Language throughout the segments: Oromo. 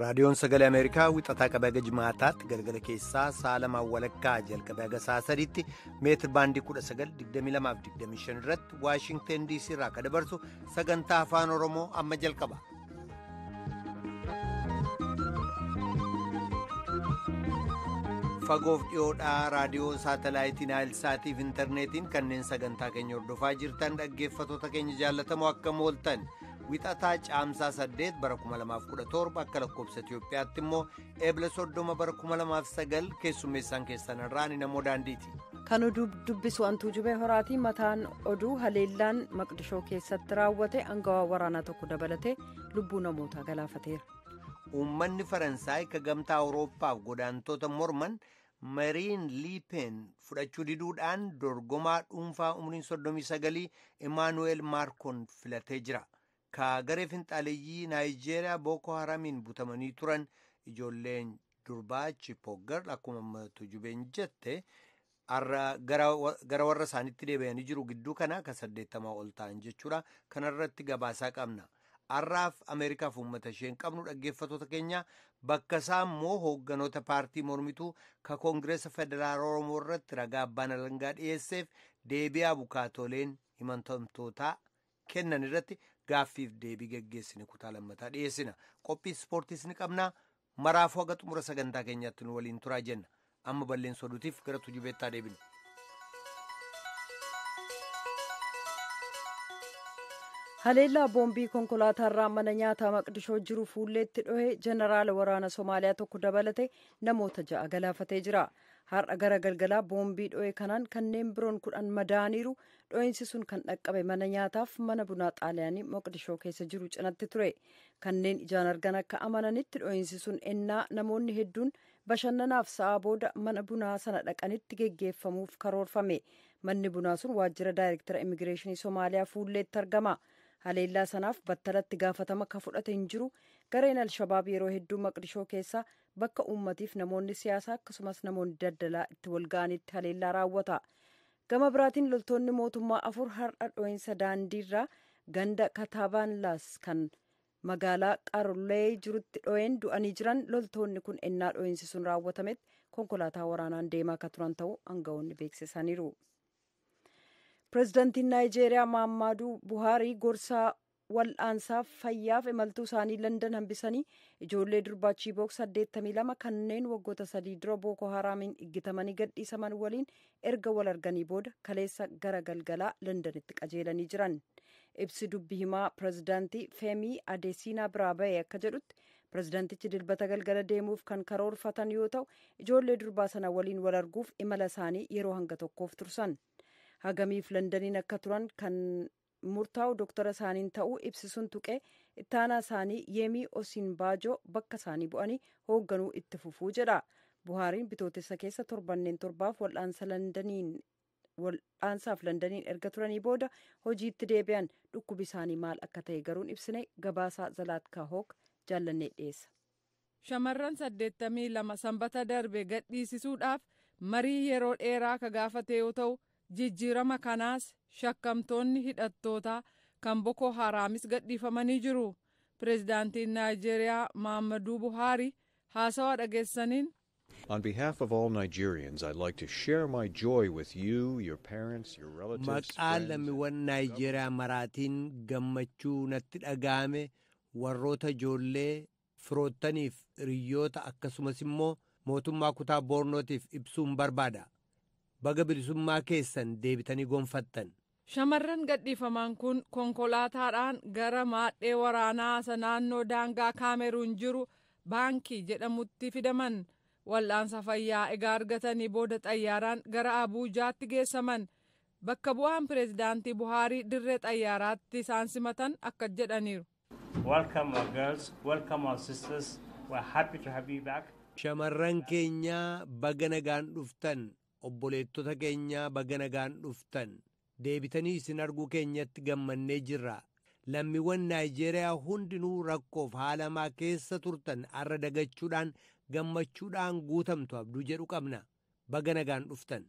Raadiyoon Sagalee Ameerikaa wixataa qabee haga jimaataatti galgala keessaa sa'a lamaan walakkaa jalqabee haga sa'a sadiitti meetir baandii 19,2225 irratti Waashingteen DC irraa akka dabarsu sagantaa afaan Oromoo amma jalqaba. Fagoof dhiyoodhaa raadiyoo saatalaayitiin Naayilsaatiif intarneetiin kanneen sagantaa keenya hordofaa jirtan dhaggeeffattoota keenya jaallatamoo akkam ooltan. Wixataa caamsaa 8 bara 2017 akka lakkoobsa Itiyoophiyaatti immoo eebla 30 bara 2009 keessummeessaan keessan irraan namoo daandiiti. Kan oduu dubbisu Antuu Jubee Horaatii. Mataan oduu haleellaan Maqdishoo keessatti raawwate angawaa waraanaa tokko dabalatee lubbuu namootaa galaafateera. Uummanni Faransaay ka gamtaa Awurooppaaf godaantota morman Mariin Liipeen fudhachuu diduudhaan dorgomaa dhuunfaa umriin 39 Imaanuweel Maarkoon filatee jira. Ka garee finxaaleeyyii Naayijeeriyaa Booko Haramiin butamanii turan ijoolleen durbaa Chippooggar akkuma Tujubeen jette gara warra isaaniitti deebi'anii jiru gidduu kana ka 80 ol ta'an jechuudha. Kanarratti gabaasaa qabna. Har'aaf Ameerikaaf uummata isheen qabnu dhaggeeffattoota keenya bakka isaa immoo hoogganoota paartii mormituu ka Koongireesa Federaala Oromoo irratti ragaa abbaan alangaa dhiyeesseef deebii abukaatoleen himatamtootaa kennan irratti gaaffiif deebii geggeessine kutaa lammataa dhiyeessina. Qophii ispoortiis ni qabna. Maraafuu haga xumura sagantaa keenyaatti nu waliin turaa jenna. Amma balleessa oduutiif gara Tujubeettaa deebina. Haleellaa boombii konkolaataarraa mana nyaataa Maqdishoo jiru fuulleetti dhohee jeneraala waraana Somaaliyaa tokko dabalate namoota 6 galaafatee jira. Har'a gara galgalaa boombii dhohe kanaan kanneen biroon 10 madaaniiru. Dho'iinsi sun kan dhaqqabe mana nyaataaf mana bunaa Xaaliyaanii Maqdishoo keessa jiru cinatti ture. Kanneen ijaan argan akka amananitti dho'iinsi sun ennaa namoonni hedduun bashannanaaf sa'aa booda mana bunaa sana dhaqanitti geggeeffamuuf karoorfame. Manni bunaa sun waajjira daayirektara immigireeshinii Somaaliyaa fuulleetti argama. Haleellaa sanaaf battalatti gaafatama ka fudhate hin jiru. Gareen Alshabaab yeroo hedduu Maqdishoo keessaa bakka uummatiif namoonni siyaasaa akkasumas namoonni daldalaa itti walga'anitti haleellaa raawwata. Gama biraatiin loltoonni mootummaa 4 har'a dho'iinsa daandiirraa ganda Kataabaanlaas kan magaalaa Qarullee jirutti dho'een du'anii jiran. Loltoonni kun ennaa dho'iinsi sun raawwatametti konkolaataa waraanaan deemaa akka turan ta'uu aangawoonni beeksisaniiru. Pireezidaantiin Naayijeeriyaa Maammaaduu Buhaarii gorsaa wal'aansaaf fayyaaf imaltuu isaanii Landan hambisanii ijoollee durbaa Chiibook 82 kanneen waggoota 3 dura Booko Haraamiin iggitamanii gadhiisaman waliin erga wal arganii booda kaleessa gara galgalaa Landanitti qajeelanii jiran. Ibsi dubbi himaa pireezidaantii Feemii Adeesiinaa biraa ba'e akka jedhutti pireezidaantichi dilbata galgala deemuuf kan karoorfatan yoo ta'u ijoollee durbaa sana waliin wal arguuf imala isaanii yeroo hanga tokkoof tursan. Hagamiif Landaniin akka turan kan murtaa'u doktara isaaniin ta'uu ibsisuun tuqee ittaanaa isaanii Yeemii Osinbaajoo bakka isaanii bu'anii hoogganuu itti fufuu jedha. Buhaariin bitootessa keessa torbanneen torbaaf wal'aansaaf Landaniin erga turanii booda hojiitti deebi'an. Dhukkubi isaanii maal akka ta'e garuun ibsine. Gabaasaa Zalaatkaa Hook jaallannee dhiyeessa. Shamarran 82 sanbata darbe gadhiisisuudhaaf marii yeroo dheeraa ka gaafate yoo ta'u, jijjiirama kanaas shakkamtoonni hidhattootaa kan Boko Haraamis gadhiifamanii jiru. Pireezidaantiin Naayijeeriyaa Maammaduu Buhaari haasawaa dhageessaniin. On behalf of all Nigerians, I'd like to share my joy with you, your parents, your relatives. Maqaa lammiiwwan Naayijeeriyaa maraatiin gammachuu natti dhaga'ame warroota ijoollee firoottaniif hiriyoota akkasumas immoo mootummaa kutaa Boornootiif ibsuun barbaada. Baga bilisummaa keessan deebitanii gonfattan. Shamarran gadhiifaman kun konkolaataadhaan gara maadhee waraanaa isa naannoo daangaa Kaameruun jiru baankii jedhamutti fidaman. Wal'aansa fayyaa egaa argatanii booda xayyaaraan gara Abuujaatti geessaman. Bakka bu'aan pireezidaantii Buhaarii dirree xayyaaraatti isaan simatan akka jedhaniiru. Welcome our girls, welcome our sisters. We're happy to have you back. Shamarran keenyaa baga nagaan dhuftan. Obboleettota keenyaa baga nagaan dhuftan. Deebitanii isin arguu keenyatti gammannee jirra. Lammiiwwan Naayijeeriyaa hundinuu rakkoof haala hamaa keessa turtan har'a dagachuudhaan gammachuudhaan guutamtu abduu jedhu qabna. Baga nagaan dhuftan.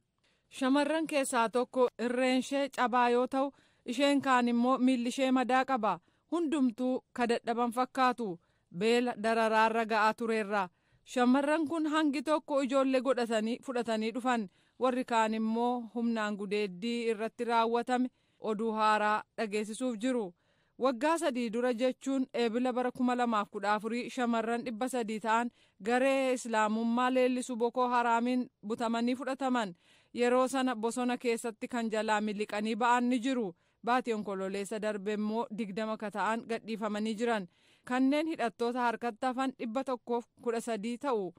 Shamarran keessaa tokko irreen ishee cabaa yoo ta'u isheen kaan immoo miilli ishee madaa qaba. Hundumtuu ka dadhaban fakkaatu. Beela dararaarra ga'aa tureerra. Shamarran kun hangi tokko ijoollee godhatanii fudhatanii dhufan, warri kaan immoo humnaan gudeeddii irratti raawwatame oduu haaraa dhageessisuuf jiru. Waggaa 3 dura, jechuun Eebila bara 2014, shamarran 300 ta'an garee Islaamummaa leellisu Bokoo Haraamiin butamanii fudhataman. Yeroo sana bosona keessatti kan jalaa miliqanii ba'an ni jiru. Baatii Onkololeessa darbe immoo 20 ka ta'an gadhiifamanii jiran. Kanneen hidhattoota harkatti hafan 113 ta'u.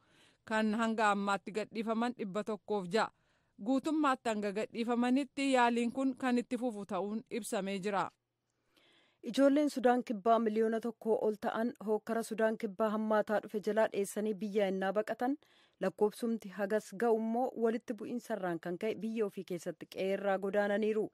Kan hanga ammaatti gadhiifaman 106. Guutummaatti hanga gadhiifamanitti yaaliin kun kan itti fufu ta'uun ibsamee jira. Ijoolleen Sudaan Kibbaa miliyoona 1 ol ta'an hookkara Sudaan Kibbaa hammaataa dhufe jalaa dheessanii biyya innaa baqatan, lakkoofsumti hagas ga'u immoo walitti bu'iinsarraan kan ka'e biyya ofii keessatti qe'eerraa godaananiiru.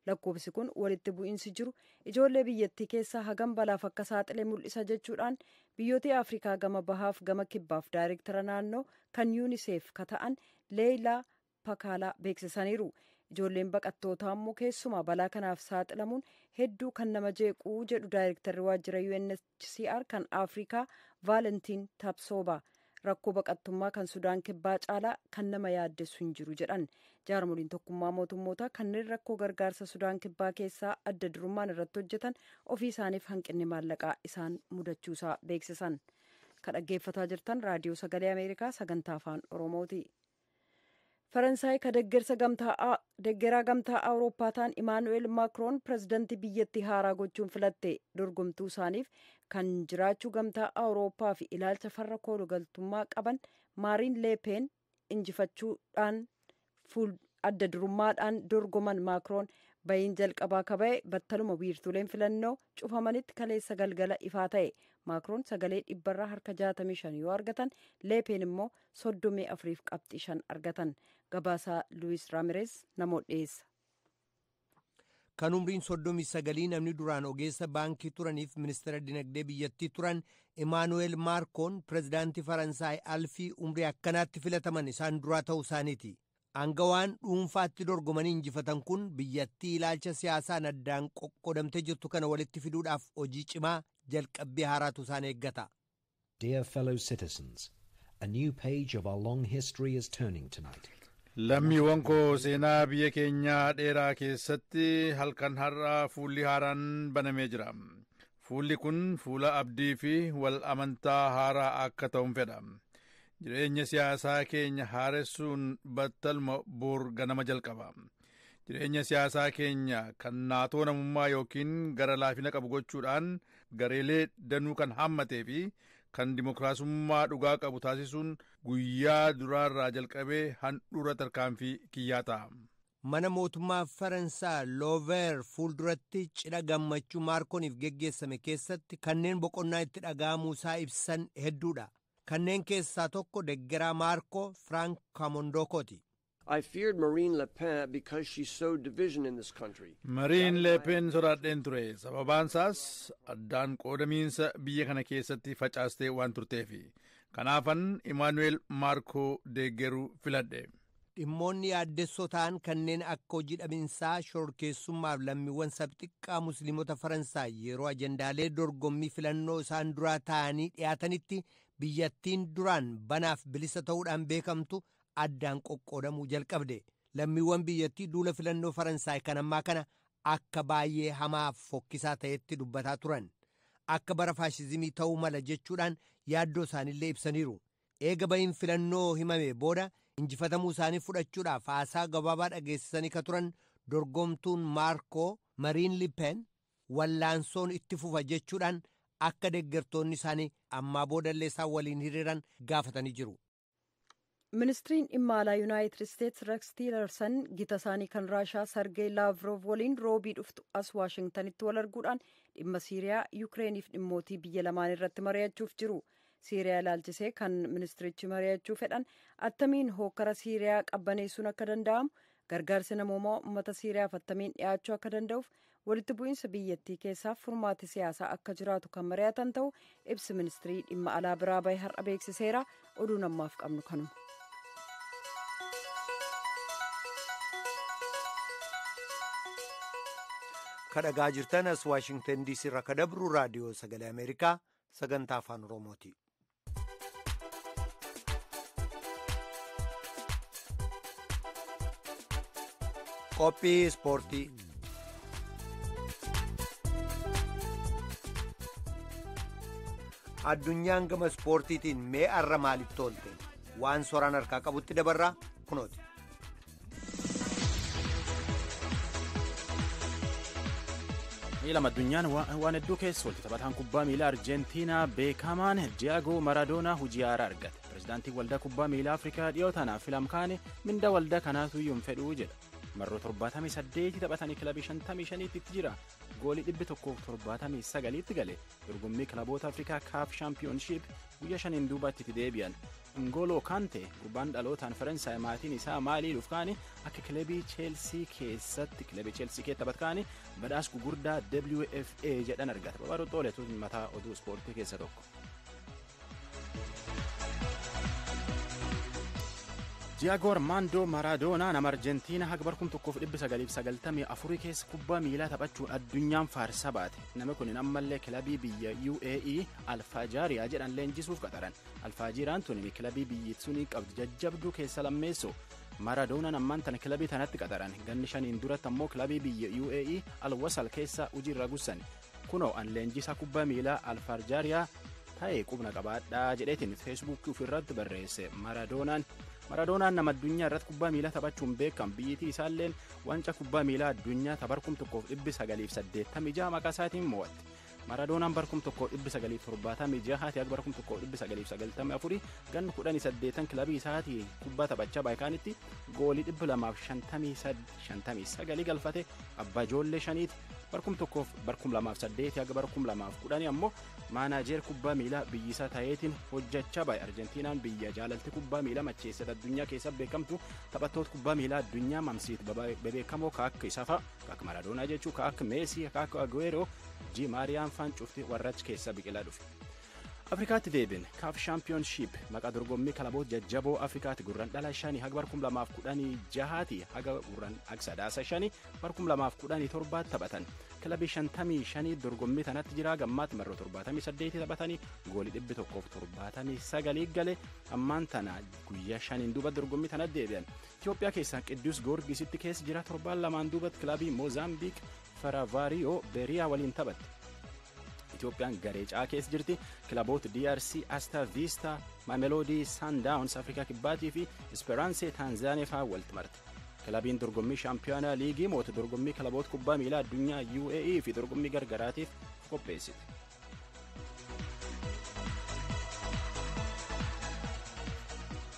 Lakkoofsi kun walitti bu'iinsi jiru ijoollee biyyattii keessaa hagam balaaf akka saaxile mul'isa jechuudhaan biyyoota Afrikaa gama bahaaf gama kibbaaf daayirektara naannoo kan UNICEF ka ta'an Leeyilaa Pakaalaa beeksisaniiru. Ijoolleen baqattootaa immoo keessumaa balaa kanaaf saaxilamuun hedduu kan nama jeequu jedhu daayirektarri waajjira UNHCR kan Afrikaa Vaalentiin Tapsooba. Rakkoo baqattummaa kan Sudaan Kibbaa caalaa kan nama yaaddessu hin jiru jedhan. Jaarmoliin Tokkummaa Mootummootaa kanneen rakkoo gargaarsa Sudaan Kibbaa keessaa adda durummaan irratti hojjetan ofii isaaniif hanqinni maallaqaa isaan mudachuusaa beeksisan. Kan dhaggeeffataa jirtan Raadiyoo Sagalee Ameerikaa sagantaa Afaan Oromooti. Faransaay ka deggersa deggeraa Gamtaa Awurooppaa ta'an Imaanu'eel Maakroon pirezidantii biyyattii haaraa gochuun filatte. Dorgomtuu isaaniif kan jiraachuu Gamtaa Awurooppaa fi ilaalcha farra koolugaltummaa qaban Maariin Leepeen injifachuudhaan adda durummaadhaan dorgoman Maakroon bahiin jalqabaa kaba'e battaluma wiirtuleen filannoo cufamanitti kaleessa galgala ifaa ta'e. Maakroon sagalee dhibbarraa harka 65 yoo argatan, Leepeen immoo 34 qabxii 5 argatan. Gabaasaa Luwis Raamireez namoota dhiyeessa. Kan umriin 39 namni duraan ogeessa baankii turaniif ministeera dinagdee biyyattii turan Imaanu'eel Maakroon pirezidaantii Faransaay alfii umrii akkanaatti filataman isaan duraa ta'uu isaaniiti. Aangawaan dhuunfaatti dorgomanii injifatan kun biyyattii ilaalcha siyaasaan addaan qoqqoodamtee jirtu kana walitti fiduudhaaf hojii cimaa jalqabbii haaraatu isaan eeggata. Dear fellow citizens, a new page of our long history is turning tonight. Lammiiwwan koo, seenaa biyya keenyaa dheeraa keessatti halkan har'aa fuulli haaraan banamee jira. Fuulli kun fuula abdii fi wal amantaa haaraa akka ta'uun fedha. Jireenya siyaasaa keenya haaressuun battaluma boor ganama jalqaba. Jireenya siyaasaa keenya kan naatoo namummaa yookiin gara laafina qabu gochuudhaan gareelee danuu kan hammatee fi kan dimokiraasummaa dhugaa qabu taasisuun guyyaa duraarraa jalqabee handhuura tarkaanfii kiyyaa ta'a. Mana mootummaa Faransaa Loover fuulduratti cidha gammachuu Maakrooniif geggeessame keessatti kanneen boqonnaa itti dhaga'amuu isaa ibsan hedduudha. Kanneen keessaa tokko deggeraa Maakroon Firaank Kamondokooti. I feared Marine Le Pen because she sowed division in this country. Mariin Leepeen sodaadheen ture. Sababaan isaas addaan qoodamiinsa biyya kana keessatti facaastee waan turteefi. Kanaafan Imaanu'eel Maakroon deeggaruu filadhe. Dhimmoonni yaaddessoo ta'an kanneen akka hojii dhabinsaa, shororkeessummaaf lammiiwwan sabxiqqaa Musliimota Faransaay yeroo ajendaalee dorgommii filannoo isaan duraa ta'anii dhiyaatanitti biyyattiin duraan banaaf bilisa ta'uudhaan beekamtu addaan qoqqoodamuu jalqabde. Lammiiwwan biyyattii duula filannoo Faransaay kan ammaa kana akka baay'ee hamaaf fokkisaa ta'etti dubbataa turan. Akka bara faashizimii ta'uu mala jechuudhaan yaaddoo isaaniillee ibsaniiru. Eega bahiin filannoo himame booda injifatamuu isaanii fudhachuudhaaf haasaa gabaabaa dhageessisanii ka turan dorgomtuun Maakroon Mariin Lipen, wallaansoon itti fufa jechuudhaan akka deeggartoonni isaanii ammaa boodallee isaan waliin hiriiran gaafatanii jiru. Ministiriin dhimma alaa Yuunaayitid Isteetsi Rex Tiilerson gita isaanii kan Raashaa Sargee Laavrov waliin Roobii dhuftu as Waashingtanitti wal arguudhaan dhimma Siiriyaa, Yukireeniif dhimmootii biyya lamaan irratti mari'achuuf jiru. Siiriyaa ilaalchisee kan ministirichi mari'achuu fedhan attamiin hokkara Siiriyaa qabbaneessuun akka danda'amu, gargaarsi namoomaa uummata Siiriyaaf attamiin dhiyaachuu akka danda'uuf, walitti bu'iinsa biyyattii keessaaf furmaati siyaasaa akka jiraatu kan mari'atan ta'u ibsi ministirii dhimma alaa biraa bahe har'a beeksiseera. Oduun ammaaf qabnu kanuma. Kadhagaa jirtan as Waashingtan DC irraa ka dabru Raadiyoo Sagalee Ameerikaa sagantaa afaan Oromooti. Qophii ispoortii. Addunyaan gama ispoortiitiin mee arra maalitti oolte? Waan soraan harkaa qabutti dabarraa kunooti. Miilama addunyaan waan hedduu keessa oolte. Taphataan kubbaa miilaa Arjentiinaa beekamaan Diyaagoo Maradoonaa hojii haaraa argate. Pireezidaantiin waldaa kubbaa miilaa Afrikaa dhiyoo tanaaf filam kaane minda waldaa kanaatu iyyuu hin fedhuu jedha. Marroo 78 taphatanii kilabii 55 tti jira. Goolii 179tti gale. Dorgommii kilaboota Afrikaa Kaaf Shaampiyoonshiip guyyaa shaniin duubatti itti deebi'an. Ngoloo Kante gurbaan dhalootaan Faransaay maatiin isaa maalii dhuuf kaani akka kilabii Cheelsii keessatti kilabii Cheelsii keessa taphatu kaani badhaasa gugurdaa WFA jedhan argata. Babaruu Xooletu mataa oduu ispoortii keessa tokko. Diyaagoo Armaandoo Maradoonaa nama Arjentiinaa haga bara 1994 keessa kubbaa miilaa taphachuun addunyaan faarsa baate. Namni kun ammallee kilabii biyya UAE Alfaajaariyaa jedhan leenjisuuf qaxaran. Alfaajiiraan tun kilabii biyyi sunii qabdu jajjabduu keessa lammeessu. Maradoonaan ammaan tana kilabii tanatti qaxaran. Ganni shaniin duratti ammoo kilabii biyya UAE Alwasal keessa hojiirra gussan. Kunoo an leenjisaa kubbaa miilaa Alfaajaariyaa ta'e qubna qabaadhaa jedheetiin feesbuukii ofirratti barreesse Maradoonaan. Maradoonaan nama addunyaa irratti kubbaa miilaa taphachuun beekamu biyyittii isaalleen wanca kubbaa miilaa addunyaa bara 1986 maqaa isaatiin mo'atte. Maradoonaan bara 1976 haga bara 1994 ganna 18 kilabii isaatii kubbaa taphachaa baay'ikaanitti goolii 259 galfate abbaa ijoollee shaniiti. Bara 2008 haga bara 2010 ammoo maanaajeer kubbaa miilaa biyyisaa ta'eetiin hojjechaa baay'e. Arjentiinaan biyya jaalalti kubbaa miilaa macheessite addunyaa keessa beekamtu taphattoota kubbaa miilaa addunyaa mamsiit bebeekamoo ka akka isaa fa'a ka akka Maradoonaa jechuu ka akka Meesii ka akka Aguero Di Maariyaan faan cufti warrachi keessa biqilaa dhufe. Afrikaatti deebiin kaaf shaampiyoonshiip maqaa dorgommii kilaboota jajjaboo Afrikaatti gurran dhala shanii haga bara 2016 haga gurran sadaasa shanii bara 2017 taphatan. Kilabii 55 dorgommii tanatti jira gammaatti marroo 78 taphatanii goolii 179 gale ammaan tana guyyaa shaniin duuba dorgommii tanatti deebi'an. Itoophiyaa keessaa Qidduus Goorgisitti keessa jira torbaan lamaan duubatti kilabii Moozaambiik Faravaariyoo Beriyaa waliin taphatte. Itoophiyaan garee caa keessa jirti. Kilaboota DRC, Asta Vista, Mamelodi Sundowns Afrikaa Kibbaatii fi Esperance Taanzaaniyaa fa'aa walitti marte. Kilabiin dorgommii shaampiyoonaa liigii moota dorgommii kilaboota kubbaa miilaa addunyaa UAE fi dorgommii gargaraatiif qopheessite.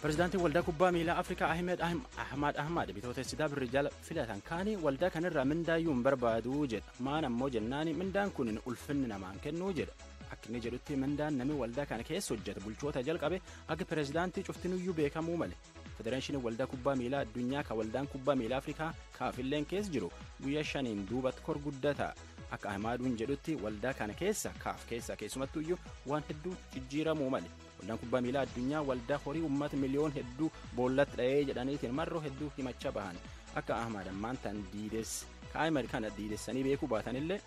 Pireezidaantiin waldaa kubbaa miilaa Afrikaa Ahmed Ahmad Ahmad bitootessa birri jala filatan kaanii waldaa kanarraa mindaayyuu hin barbaadu jedha. Maan ammoo jennaani mindaan kun ulfinni namaan kennuu jedha. Akka inni jedhutti mindaan namni waldaa kana keessa hojjetu bulchoota jalqabe akka pireezidaantii cuftinuyyuu beekamuu male. Federeeshiniin waldaa kubbaa miilaa addunyaa ka waldaan kubbaa miilaa Afrikaa kaafilleen keessa jiru guyyaa shaniin duubatti kor guddataa. Akka Ahmaduun jedhutti waldaa kana keessa kaaf keessa keessumattuyyuu waan hedduu jijjiiramuu male. Waldaan kubbaa miilaa addunyaa waldaa horii uummata miliyoon hedduu boollatti dha'ee jedhaniitiin marroo hedduu himachaa bahan. Akka Ahmad ammaan tan Ahmad kana diidessanii beekuu baatanillee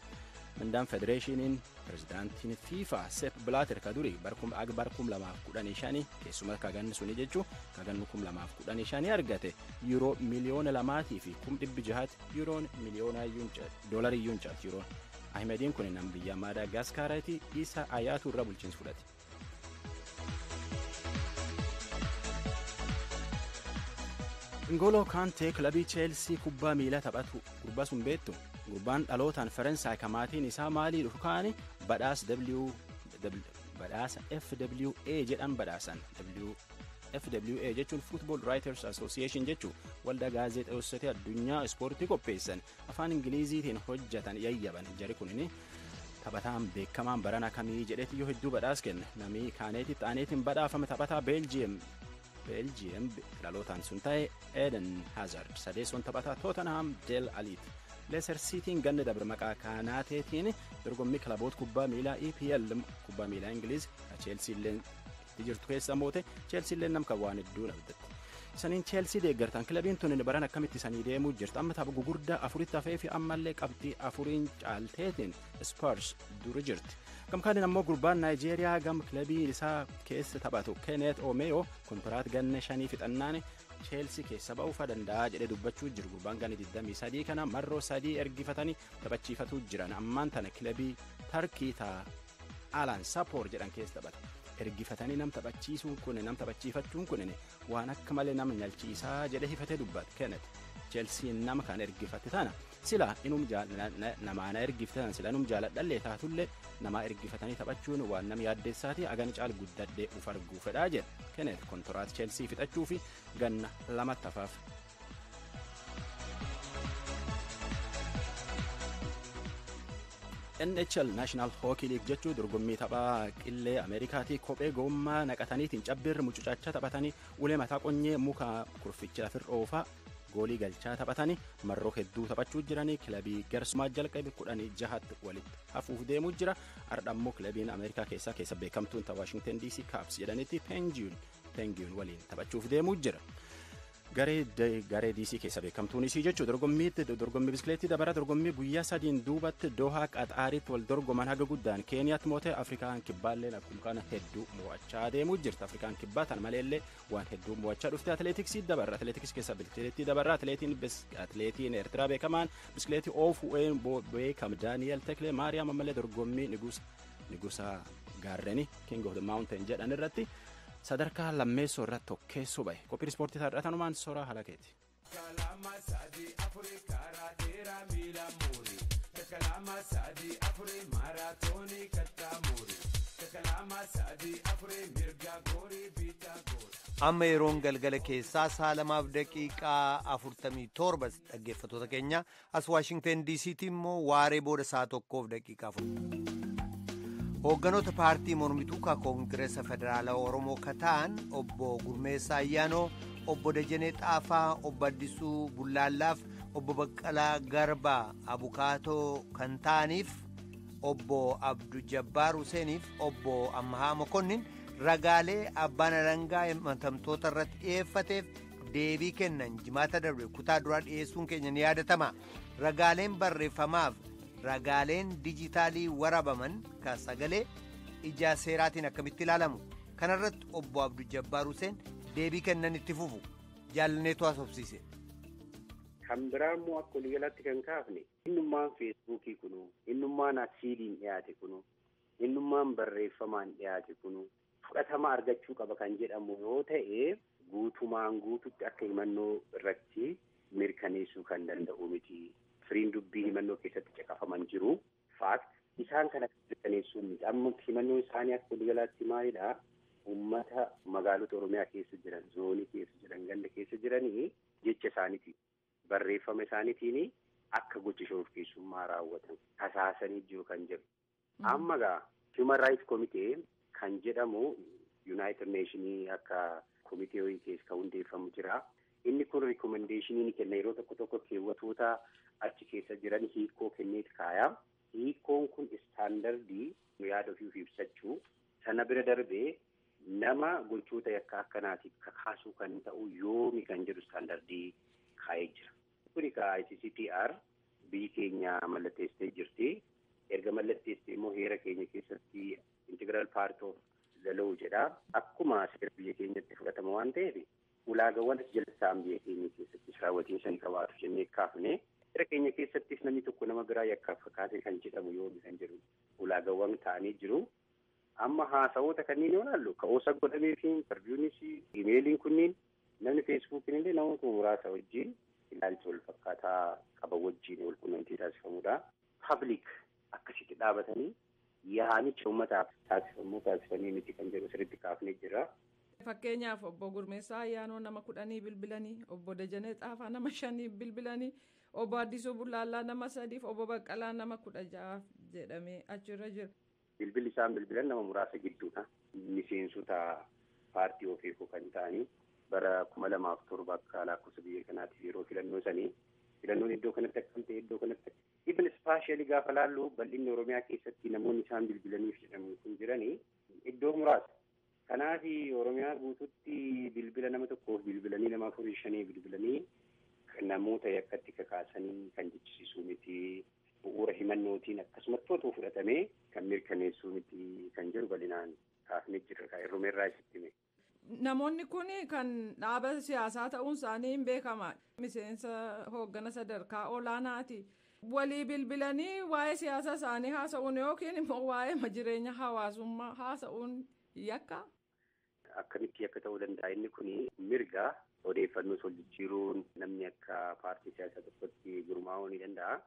mindaan federeeshiniin pireezidaantiin FIFA Sepp Blatter ka durii bara 2015 keessuma kaganni suni jechuu kaganni 2015 argate yuuroo miliyoona 2 fi 600,000 yuuroon miliyoona doolarii iyyuu hin caalti yuuroon. Ahmediin kun nama biyya Maadaagaskaaraati isa Ayaatu irra bulchiinsa fudhate. Ngoloo Kaantee kilabii Cheelsii kubbaa miilaa taphatu gurbaa sun beektu gurbaan dhalootaan Faransaay ka maatiin isaa maalii dhufu kaani badhaasa FWA jedhan badhaasan FWA jechuun Football Writers Association jechuun waldaa gaazexeessitoota addunyaa ispoortii qopheessan afaan Ingiliziitiin hojjetan yayyaban jari kunini taphataan beekamaan barana kamii jedheeti yoo hedduu badhaas kenne namni kaaneetitti aaneetiin badhaafame taphataa Beeljiyeem dhalootaan sun ta'e Eden Hazard sadeessoon taphataa Tottenham Del Aliiti. Leicester Cityin ganna dabre maqaa kaanaateetiin dorgommii kilaboota kubbaa miilaa EPL kubbaa miilaa Ingiliz Chelsea illee jirtu keessa moote Chelsea illee namka waan hedduu dhabdatti. Isaniin Cheelsii deeggartan kilabiin tun baran akkamitti isanii deemuu jirti amma tapha gugurdaa afuritti hafee fi ammallee qabxii afuriin caalteetiin Spurs dura jirti. Gamkaaniin ammoo gurbaan Naayijeeriyaa gam kilabii isaa keessa taphatu Kenneth Omeyo kontiraat ganna 5 fixannaan Cheelsii keessa ba'uufa danda'a jedhee dubbachuu jiru. Gurbaan ganna 23 kana marroo 3 ergifatanii taphachiifatuu jiran ammaan tana kilabii Tarkii taa Alan Sapoor jedhan keessa taphata. Ergifatanii nam taphachiisuun kun nam taphachiifachuun kun waan akka malee nama nyalchiisaa jedhee hifatee dubbata Kenneth. Chelsiin nama kan ergifate tana sila inum namaana ergifte tana sila inum jaaladhallee taatullee nama ergifatanii taphachuun waan nama yaaddeessaati agan caal guddadhee uf arguu fedhaa jedha. Kenneth kontiraat Chelsii fixachuu fi ganna 2 hafaaf. NHL National Hockey League jechuun dorgommii taphaa qillee Ameerikaatii kophee gommaa naqataniitiin cabbirri mucucaachaa taphatanii ulee mataa qonyee muka kurficha lafirra oofaa goolii galchaa taphatanii marroo hedduu taphachuu jiranii kilabii garsumaa jalqabe 16tti walitti hafuuf deemuu jira. Har'a ammoo kilabiin Ameerikaa keessaa keessa beekamtuun ta Washington DC Caps jedhanitti Penguin waliin taphachuuf deemuu jira. Garee DC keessa beekamtuun isii jechuudha. Dorgommii biskileetii dabara dorgommii guyyaa 3 duubatti Dohaa Qaxaaritti wal dorgoman haga guddaan Keeniyaatti mootee Afrikaan kibbaalleen akkuma kana hedduu mo'achaa deemuu jirti. Afrikaan kibbaa tan maleellee waan hedduu mo'achaa dhufte. Atileetiksii dabarra. Atileetiksii keessa biskileetii dabarra. Atileetiin Eertiraa beekamaan biskileetii oofuun beekam Daani'el Teklee Maariyaam ammallee dorgommii Nigusa Gaarreni King of the Mountain jedhan irratti sadarkaa lammeessoo irratti tokkeessoo bahe. Qophiin ispoortii taadhatanumaan soraa halakeeti. Amma yeroon galgala keessaa sa'a 2:47 dhaggeeffattoota keenya as Waashingtan DC'tti immoo waaree booda sa'a 1:04. Hoogganoota paartii mormituu ka Koongireesa Federaalaa Oromoo ka ta'an obbo Gurmeessaa Ayyaanoo, obbo Dajanee Xaafaa, obbo Addisuu Bullaallaaf, obbo Baqqalaa Garbaa Abukaatoo kan ta'aniif obbo Abdu Jabbaar Huseeniif obbo Ammahaa Mokonnin ragaalee abbaan alangaa himatamtoota irratti dhiyeeffateef deebii kennan jimaata darbe kutaa duraa dhiyeessuun keenya ni yaadatama. Ragaaleen barreeffamaaf ragaaleen dijitaalii warabaman ka sagalee ijaa seeraatiin akkamitti ilaalamu kanarratti obbo Abdu Jabbaar Huseen deebii kennan itti fufu jaalanneetu haasofsiise. Kan biraa immoo akka waliigalaatti kan kaafne innummaan feesbuukii kunu, innummaan asiidiin dhiyaate kunu, innummaan barreeffamaan dhiyaate kunu fudhatama argachuu qaba kan jedhamu yoo ta'e guutumaan guututti akka himannoo irratti mirkaneessuu kan danda'u miti. Firiin dubbii himannoo keessatti caqafaman jiru. Faakt isaan kana mirkaneessuu miti. Amma himannoo isaanii akka waliigalaatti maalidha? Uummata magaalota Oromiyaa keessa jiran, zoonii keessa jiran, ganda keessa jiranii jecha isaaniitiin, barreeffama isaaniitiin akka gocha shororkeessummaa raawwatan tasaasanii jiru kan jedhu. Amma gaa Human Rights Committee kan jedhamu United Nations akka komitee wayii keessa kan hundeeffamu jira. Inni kun rikomendeeshinii ni kenna yeroo tokko tokko keewwatoota achi keessa jiran hiikoo kenneet kaaya. Hiikoon kun istaandardii yaada ofii ibsachuu sana bira darbee nama gochoota yakka akkanaatiif kakaasuu kan ta'u yoomi kan jedhu istaandardii kaa'ee jira. Kuni ka ICCPR biyyi keenya mallatteessitee jirti. Erga mallatteessitee immoo heera keenya keessatti integral part of the law jedha. Akkuma seera biyya keenyatti fudhatama waan ta'eef ulaagawwan as jala isaan biyya keenya keessattis raawwatiinsa ni qabaatu jennee kaafne. Seera keenya keessattis namni tokko nama biraa yakkaaf kakaase kan jedhamu yoomi kan jedhu ulaagawwan ta'anii jiru. Amma haasawoota kanneen yoo ilaallu ka'oosa godhamee fi intarviiyuunis imeeliin kunniin namni feesbuukiin illee namoota muraasa wajjin ilaalcha wal fakkaataa qaban wajjin wal quunnamtii taasifamudha. Pabliik akkasitti dhaabatanii yaamicha uummataaf taasifamuu taasifamii miti kan jedhu sirriitti kaafnee jira. Fakkeenyaaf obbo Gurmeessaa Ayyaanoo nama 10 bilbilanii, obbo Dajanee Xaafaa nama 5 bilbilanii, obbo Addisuu Bullaallaa nama 3 obbo Baqqalaa nama 16 jedhamee achirra jira. Bilbilli isaan bilbilan nama muraasa gidduudha. Miseensota paartii ofeekoo kan ta'anii bara 2007 akka lakkoofsa biyya kanaatiif yeroo filannoo sanii filannoon iddoo kanatti akkam ta'e iddoo kanatti even ispaashiyalii gaafa laallu bal'inni Oromiyaa keessatti namoonni isaan bilbilaniif jedhamu kun jiranii iddoo muraasa. Kanaaf Oromiyaa guutuutti bilbila nama tokkoof bilbilanii nama 4 5 bilbilanii namoota yakkatti kakaasanii kan jechisiisuu miti. Bu'uura himannootiin akkasumatti otoo fudhatamee kan mirkaneessuu miti kan jedhu bal'inaan kaafnee jirra. Irrumeerraa isitti hime. Namoonni kun kan dhaaba siyaasaa ta'uun isaanii hin beekama. Miseensa hooggana sadarkaa olaanaati. Walii bilbilanii waa'ee siyaasa isaanii haasa'uun yookiin immoo waa'ee jireenya hawaasummaa haasa'uun yakka. Akkamitti yakka ta'uu danda'a? Inni kun mirga odeeffannoo wal jijjiiruun namni akka paartii siyaasaa tokkotti gurmaa'uu ni danda'a.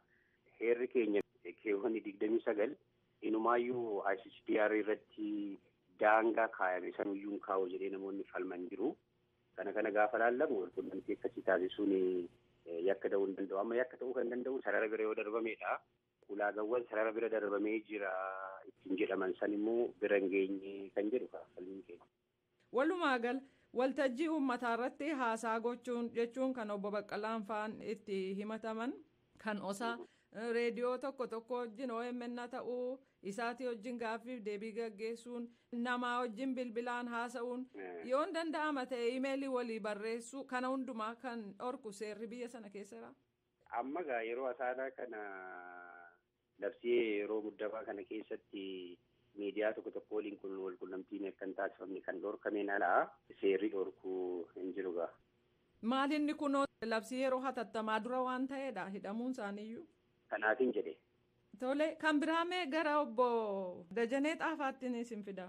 Heerri keenya keewwanni 29 inumaayyuu ICCPR irratti daangaa kaayame sanuyyuu hin kaa'u jedhee namoonni falman jiru. Kana gaafa laallamu walqunnamtii akkasii taasisuun yakka ta'uu hin danda'u. Amma yakka ta'uu kan danda'u sarara bira yoo darbamedha. Ulaagawwan sarara bira darbamee jira ittiin jedhaman san immoo bira hin geenye kan jedhu falmiin keenya. Walumaa gala waltajjii uummataa irratti haasaa gochuun jechuun kan obbo Baqqalaan fa'aan itti himataman kan osaa reediyoo tokko tokko wajjin OMN ta'uu isaatii wajjin gaaffiif deebii gaggeessuun namaa wajjin bilbilaan haasa'uun yoo hin danda'ama ta'e imeelii walii barreessuu kana hundumaa kan dhorku seerri biyya sana keessa jira. Amma gaa yeroo asaanaa kana labsii yeroo muddamaa kana keessatti miidiyaa tokko tokko waliin kun wal qunnamtiin akka hin taasifamne kan dhorkameen alaa seerri dhorkuu hin jiru gaa. Maal inni kunoo labsii yeroo hatattamaa dura waan ta'eedha hidhamuun isaaniiyyuu. Kanaatiin jedhe. Tole kan biraa mee gara obbo Dajanee Xaafaatti isin fida.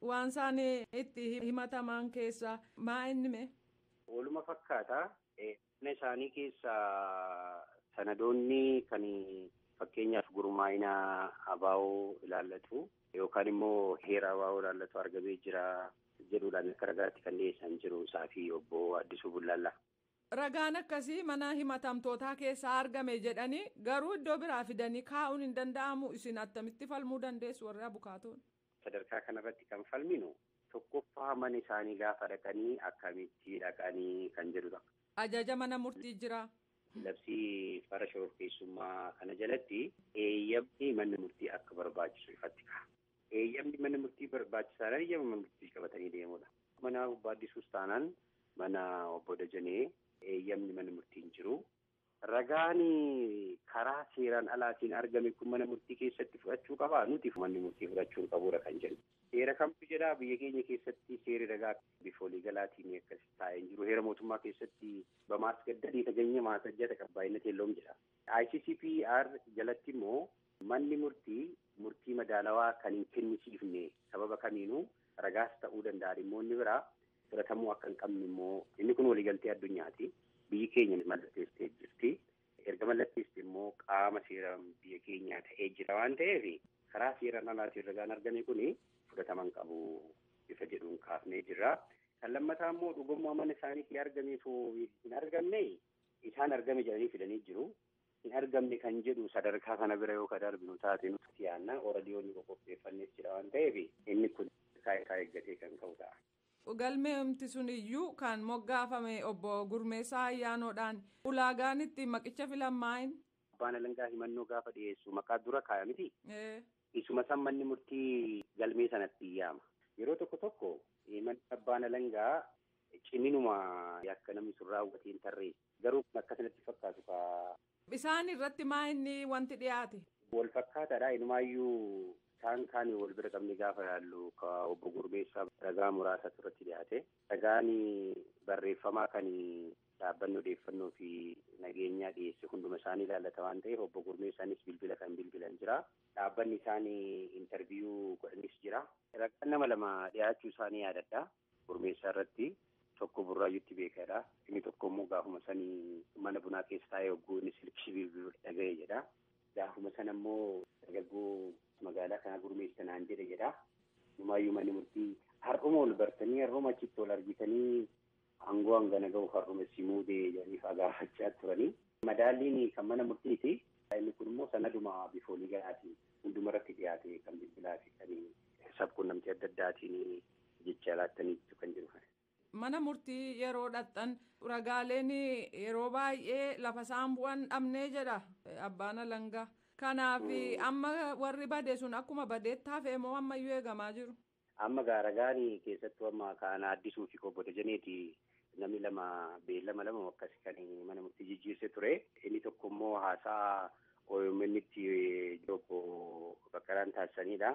Waan isaan itti himataman keessaa maa inni mee? Waluma fakkaata. Mana isaanii keessaa sanadoonni kan fakkeenyaaf gurmaa'ina ABO ilaallatu yookaan immoo heera ABO ilaallatu argamee jira jedhuudhaan akka ragaatti kan dhiyeessan jiru isaa fi obbo Addisuu Bullaallaa. Ragaan akkasii mana himatamtootaa keessaa argame jedhanii garuu iddoo biraa fidanii kaa'uun hin danda'amu. Isin attamitti falmuu dandeessu warri abukaatoon? Sadarkaa kanarratti kan falminu tokkoffaa mana isaanii gaafa dhaqanii akkamitti dhaqanii kan jedhudha. Ajaja mana murtii jira. Labsii farra shororkeessummaa kana jalatti eeyyamni manni murtii akka barbaachisu ifatti ka'a. Eeyyamni mana murtii barbaachisaadhaan eeyyama mana murtii qabatanii deemudha. Mana obbo Addisuus taanaan mana obbo Dajanee eeyyamni mana murtii hin jiru. Ragaan karaa seeraan alaatiin argame kun mana murtii keessatti fudhachuu qabaa? Nuti manni murtii fudhachuu hin qabuudha kan jennu. Seera kamtu jedhaa biyya keenya keessatti seerri ragaa bifa waliigalaatiin akkas taa'ee hin jiru. Heera mootummaa keessatti bamaas gaddanii taganya maasajja taqabbaa'ina teelloom jedha. ICCPR jalatti immoo manni murtii murtii madaalawaa kan hin kennisiifne sababa kamiinuu ragaas ta'uu danda'a. Dhimmoonni biraa fudhatamuu akka hin qabne immoo inni kun waliigaltee addunyaati. Biyyi keenya mallatteessitee jirti. Erga mallatteessite immoo qaama seera biyya keenyaa ta'ee jira waan ta'eef karaa seeraan alaatiin ragaan argame kuni fudhatama hin qabu bifa jedhuun kaafnee jirra. Kan lammataa immoo dhugummaa mana isaaniitii argameefoo hin argamne isaan argame jedhanii fidanii jiru. Hin argamne kan jedhu sadarkaa kana bira yoo ka darbinu taate nuti yaanna oradiyoonni qopheeffannees jira waan ta'eef inni kun isaa eeggatee kan ka'u ta'a. Galmeemti sun iyyuu kan moggaafame obbo Gurmeessaa Ayyaanoodhaan ulaagaan ittiin maqicha filan maayin? Abbaan alangaa himannoo gaafa dhiyeessu maqaa dura kaaya miti. Isuma san manni murtii galmee sanatti yaama. Yeroo tokko tokko manni abbaan alangaa ciminuma akka namni sun raawwatee hin tarreessu. Garuu akkasinatti fakkaatu kaa. Isaan irratti maa inni wanti dhiyaate? Wal fakkaataadha. Inumaayyuu isaan kaan wal bira qabne gaafa yaallu ka obbo Gurmeessaa ragaa muraasatu irratti dhiyaate. Ragaan barreeffamaa kan dhaabbanni odeeffannoo fi nageenyaa dhiyeesse hunduma isaanii ilaallata waan ta'eef obbo Gurmeessaanis bilbila kan bilbilan jira. Dhaabbanni isaanii intarviyuu godhanis jira. Ragaan nama lama dhiyaachuu isaanii yaadadha. Gurmeessaa irratti tokko Burraayyuutti beekadha. Inni tokko immoo gaafuma sanii mana bunaa keessa taa'ee hogguu inni silkii bilbiluu dhaga'e jedha. Gaafuma sana immoo dargaggoo magaalaa kanaa Gurmeessa naan jedhe jedha. Numaayyuu manni murtii har'uma ol bartanii har'uma achitti ol argitanii aangoo hangana gahu har'uma simuu dee jedhanii fa'aa gaafachaa turanii. Madaalliin kan mana murtiiti. Inni kun immoo sanaduma bifa waliigalaatiin hunduma irratti dhiyaate kan bilbilaa fi kan sabquunnamtii adda addaatiin jecha laattaniitu kan jiru. Mana murtii yeroo dhaqxan ragaaleen yeroo baay'ee lafa isaan bu'an dhabnee jedha abbaan alangaa. Kanaaf amma warri bade sun akkuma badeetti hafee moo ammayyuu eegamaa jiru? Amma ragaan keessattuu amma kan Addisuu fi Obbo Dajaneeti namni lama beellama lama akkas kan mana murtii jijjiirse ture. Inni tokko immoo haasaa OMN itti obbo Baqqalaan taasisanidha.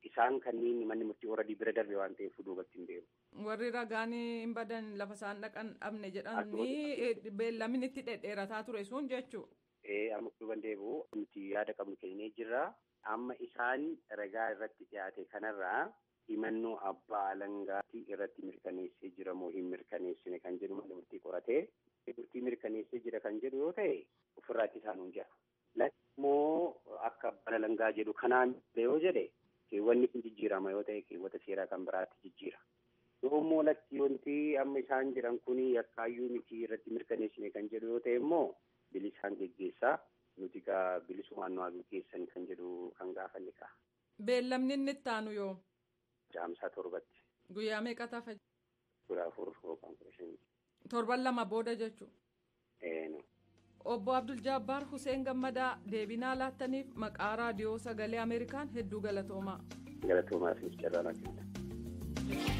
Isaan kanneen manni murtii oradii bira darbe waan ta'eef duubatti hin deemu. Warri ragaan hin badan lafa isaan dhaqan dhabne jedhanii beellamni itti dhedheerataa ture sun jechuudha. Amma duuban deebi'u nuti yaada qabnu kennee jirra. Amma isaan ragaa irratti dhiyaate kanarraa himannoo abbaa alangaatti irratti mirkaneessee jira moo hin mirkaneessine kan jedhu manni murtii qoratee murtii mirkaneessee jira kan jedhu yoo ta'e ofirraatti isaan jira. Lammoo akka abbaan alangaa jedhu kanaan yoo jedhe keewwanni kun jijjiirama yoo ta'e keewwata seeraa kan biraatti jijjiira. Yoommoo lakki wanti amma isaan jedhan kun yakkaayyuu miti irratti mirkaneessine kan jedhu yoo ta'e immoo bilisaan geggeessaa nuti egaa bilisumaan nu haa geggeessan kan jedhu kan gaafanne ka'a. Beellamni inni itti aanu yoo? Caamsaa 7tti. Guyyaa meeqa tafa? 14 yookaan 15. Torban 2 booda jechuudha. Eeno. Obbo Abdul Jabbaar Hussein Gammadaa deebinaa laattaniif maqaa raadiyoo sagalee Ameerikaan hedduu galatoomaa. Galatoomaa fi carraa kenna.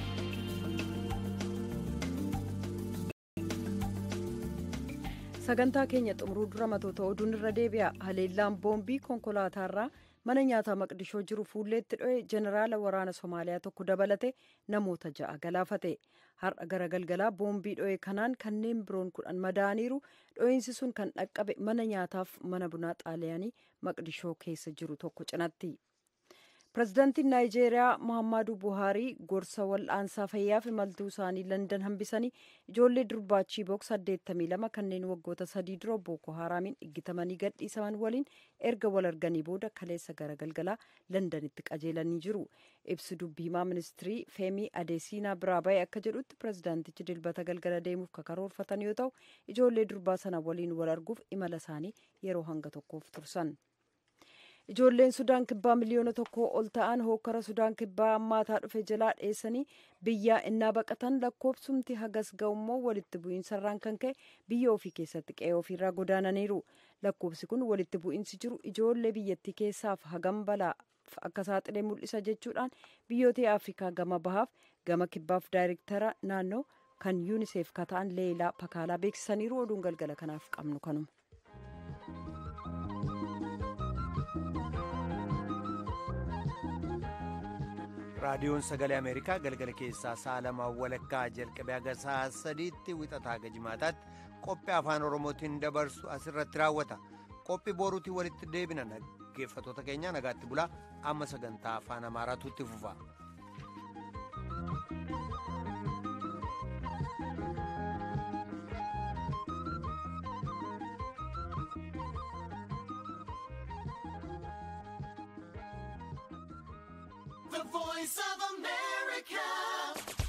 Sagantaa keenya xumuruu dura matoota oduun irra deebi'a. Haleellaan boombii konkolaataarraa mana nyaataa Maqdishoo jiru fuulleetti dho'e jeneraala waraana Somaaliyaa tokko dabalate namoota 6 galaafate. Har'a gara galgalaa boombii dho'e kanaan kanneen biroon 10 madaa'aniiru. Dho'iinsi sun kan dhaqqabe mana nyaataaf mana bunaa Xaaliyaanii Maqdishoo keessa jiru tokko cinatti. Pireezidaantiin Naayijeeriyaa Muhammadu Buhaarii gorsa wal'aansaa fayyaaf imaltuu isaanii Landan hambisanii ijoollee durbaa Chibook 82 kanneen waggoota 3 dura Booko Haraamiin iggitamanii gadhiisaman waliin erga wal arganii booda kaleessa gara galgalaa Landanitti qajeelanii jiru. Ibsi dubbii himaa ministirii Feemii Adeesiinaa biraa ba'e akka jedhutti pireezidaantichi dilbata galgala deemuuf karoorfatan yoo ta'u ijoollee durbaa sana waliin wal arguuf imala isaanii yeroo hanga tokkoof tursan. Ijoolleen Sudaan Kibbaa miliyoona 1 ol ta'an hokkara Sudaan Kibbaa ammaataa dhufe jalaa dheessanii biyyaa innaa baqatan lakkoofsumti hagas ga'ummoo walitti bu'iinsarraan kan ka'e biyya ofii keessatti qe'ee ofiirraa godaananiiru. Lakkoofsi kun walitti bu'iinsi jiru ijoollee biyyattii keessaaf hagam balaaf akka saaxilee mul'isa jechuudhaan biyyoota Afrikaa gama bahaaf gama kibbaaf daayirektara naannoo kan UNICEF kata'an Leelaa Pakaalaa beeksisaniiru. Oduun galgala kanaaf qabnu kanuma. Raadiyoon sagalee Ameerikaa galgala keessaa sa'a 2:15 jalqabee haga sa'a 3tti wixataa haga jimaataatti qophii afaan Oromootiin dabarsu asirratti raawwata. Qophii boruutiin walitti deebina. Dhaggeeffattoota keenya nagaatti bulaa. Amma sagantaa afaan Amaaraatu itti fufa. The Voice of America.